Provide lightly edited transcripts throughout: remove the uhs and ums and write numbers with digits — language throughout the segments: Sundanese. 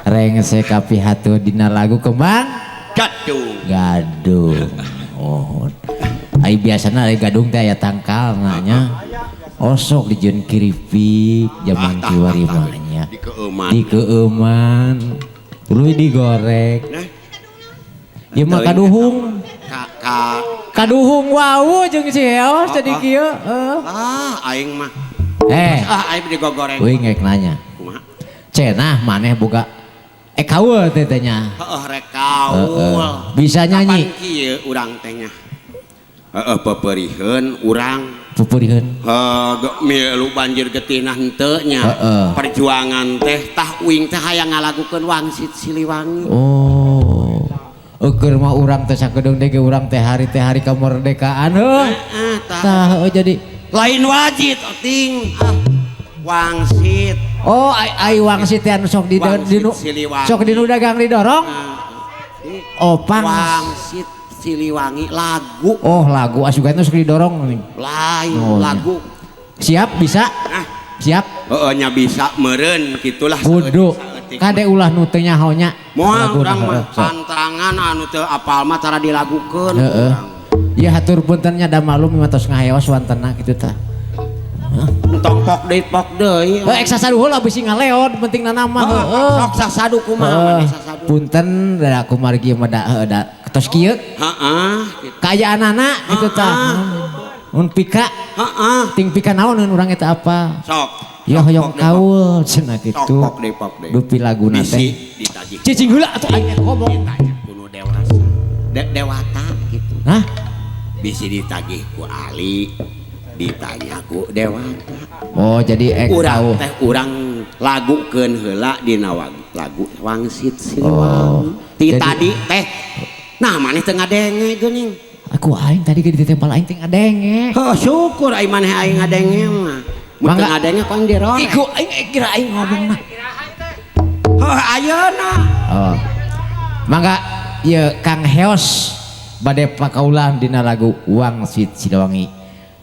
Rengse kapihatur dina lagu Kembang Gadung. Gadung. Oh. Ai biasana ai gadung teh aya tangkalna nya. Osok dijieun kiripik zaman kiwari mah nya. Dikeueuman. Dikeueuman. Tuluy digoreng. Nah. Ieu mah kaduhung. Ka kaduhung wau jeung si Heos jadi kieu. Heeh. Ah, aing mah. Eh. Ah, aing digogoreng. Uing rek nanya. Kumaha? Cenah maneh boga kaul teh teh nya. Heeh, rek kaul. Bisa nyanyi. Kapan kieu urang teh nya? Heeh, peperiheun urang. Peperiheun. Heuh, milu banjir getihna henteu nya. Heeh. Perjuangan teh tah uing teh hayang ngalagukeun Wangsit Siliwangi. Oh. Eukeun mah urang teh sakedeung deui urang teh hari kemerdekaan heuh. Heeh, tah. Tah heuh jadi lain wajit oting. Ah, wangsit. Oh, ai wangsit teh anu sok di Wangsit Siliwangi. Sok dinu dagang didorong. Oh, pang. Wangsit Siliwangi lagu. Oh, lagu asugan sok didorong nih. Lain oh, lagu. Siap bisa? Nah. Siap. Heeh, nya bisa meureun kitulah. Kudu. Kade ulah nu teu nyaho nya. Moal urang mah pantangan anu teu apal mah cara dilagukeun. Heeh. Ya hatur punten nya da malum mah tos ngaheos wantena kitu tah. Entong pok deui pok deui. Heuh, ek sasadu heula bisi ngaleon penting na mah heuh. Sok sasadu kumaha maneh sasadu. Punten da kumargi mah da heuh da tos kieu. Heeh, kitu. Kaayaanana kitu tah. Mun pika. Heeh. Ting pika naon urang eta apa? Sok. Ya hoyong kaul cenah kitu. Sok pok deui. Dupi laguna teh. Ditagih. Cicing heula atuh aing ngomong. Ditanya kuno dewasa. Dewata kitu. Hah? Bisi ditagih ku Ali, ditanya ku dewata. Oh, jadi urang teh urang lagukeun heula dina lagu Wangsit Siliwangi. Ti tadi teh nah maneh teu ngadenge geuning. Aku aing tadi ge ditempel aing teh ngadenge. Heuh, syukur aing maneh aing ngadenge mah. Mun teu ngadenge kok dirorek. Iku aing kira aing ngomong mah. Heuh, ayeuna. Oh. Mangga ieu Kang Heos bade pakaulan dina lagu Wangsit Siliwangi.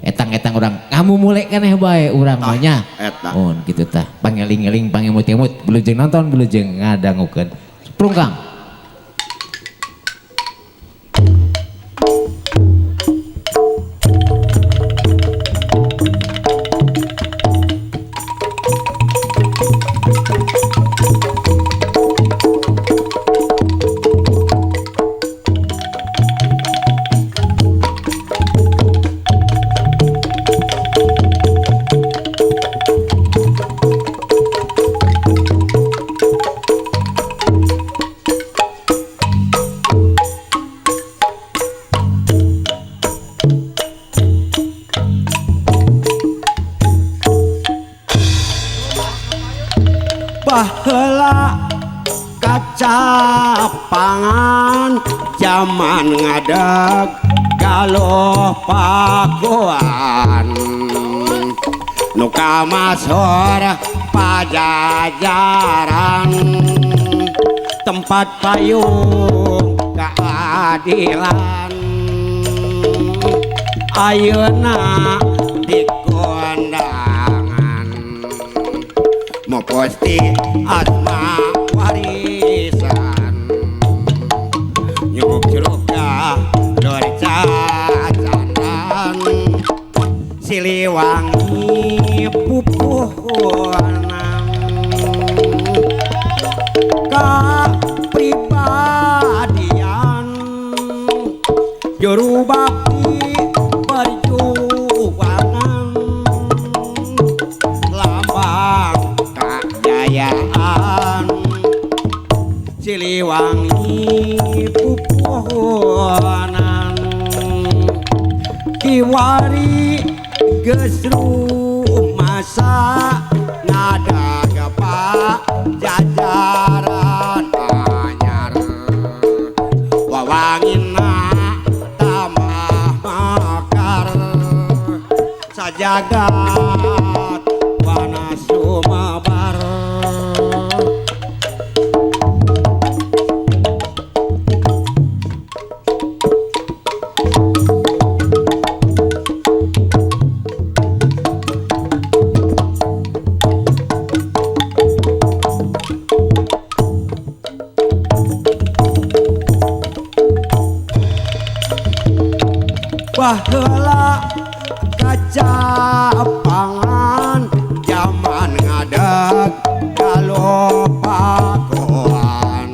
Etang-etang urang ngamumule keneh bae urang mah nya. Eta. Oh, kitu tah. Pangeling-eling, pangemut-emut, wilujeng nonton, wilujeng ngadangukeun. Prungkang. Baheula kacapangan zaman ngadeg galuh pakuan nu kamasor pajajaran tempat payung keadilan ayeuna dikondangan moposti asma warisan nyuk jeruk dor cacanan Siliwangi pupuhunan kapribadian juru bakti perjuangan lambang kejayaan Siliwangi pupuhunan kiwari geus rumasa ngadagapa jajaran anyar wawangina tambah makar sajagat wana sumabar. Baheula kacapangan zaman ngadeg kalopakoan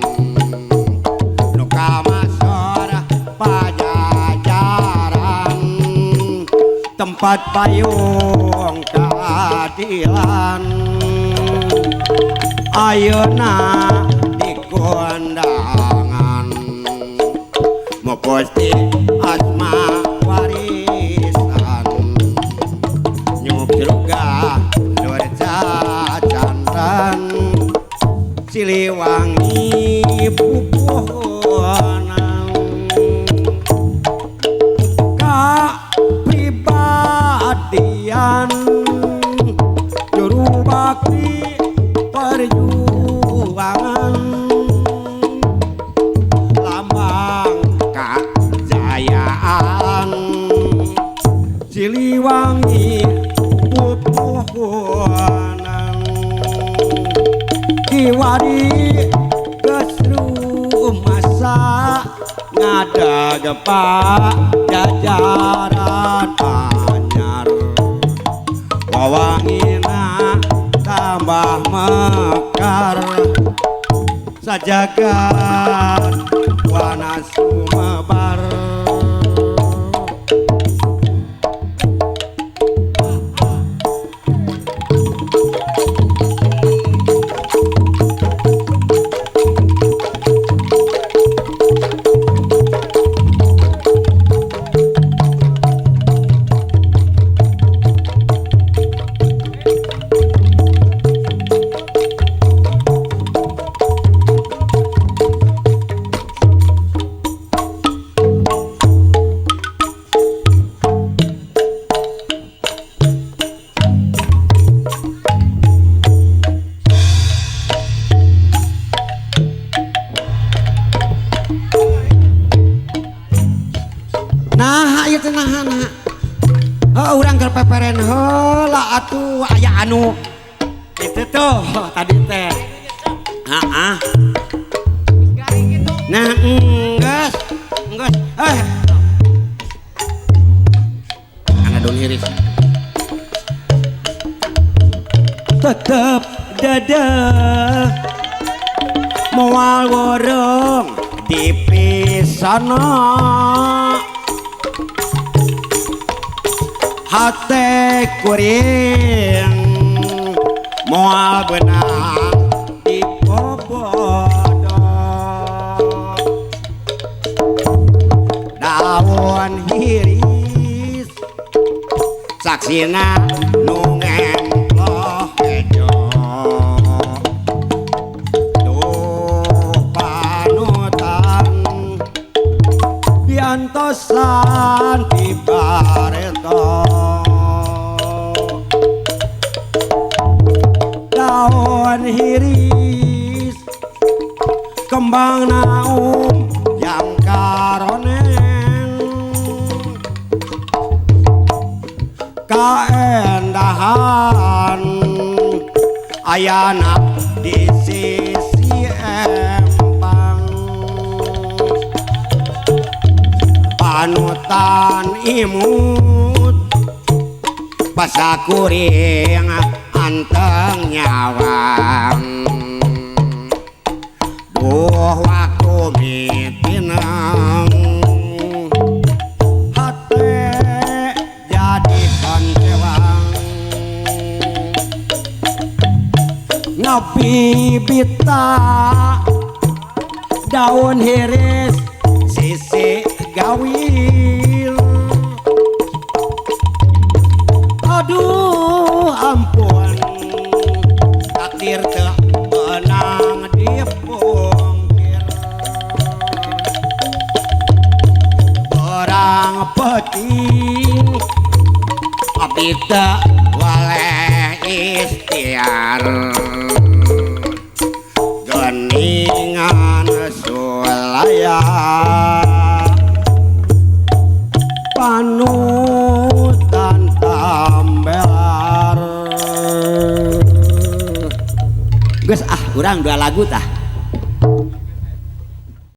nu kamasor Pajajaran tempat payung keadilan ayeuna di kondangan moposti asma warisan nyup surga lur cacantan Siliwangi pupuhunan kapribadian juru bakti perjuangan lambang kejayaan Siliwangi pupuhunan kiwari geus rumasa ngadeg Pajajaran anyar wawangina tambah mekar sajagat wana sumebar. Nah, ieu teh naha naha. Heuh urang keur peperen heula atuh aya anu itu tuh tadi teh. Heeh. Nah, enggeus, enggeus. Eh. Kana daun hiris. Tetep dadah moal worong dipisana hate kuring moal benang dipobodo daun hiris saksina nu ngemploh hejo duh panutan diantosan di bareto daun hiris kembang naum yang karoneng kaendahan ayana di sisi empang panutan imut pasakuring anteng nyawang duh waktu mitinang hate jadi pancewang ngabibita daun hiris sisi gawil aduh ampun takdir teu beunang dipungkir orang penting abdi teu waleh ikhtiar geningan sulaya panutan tambelar. Geus ah urang dua lagu tah.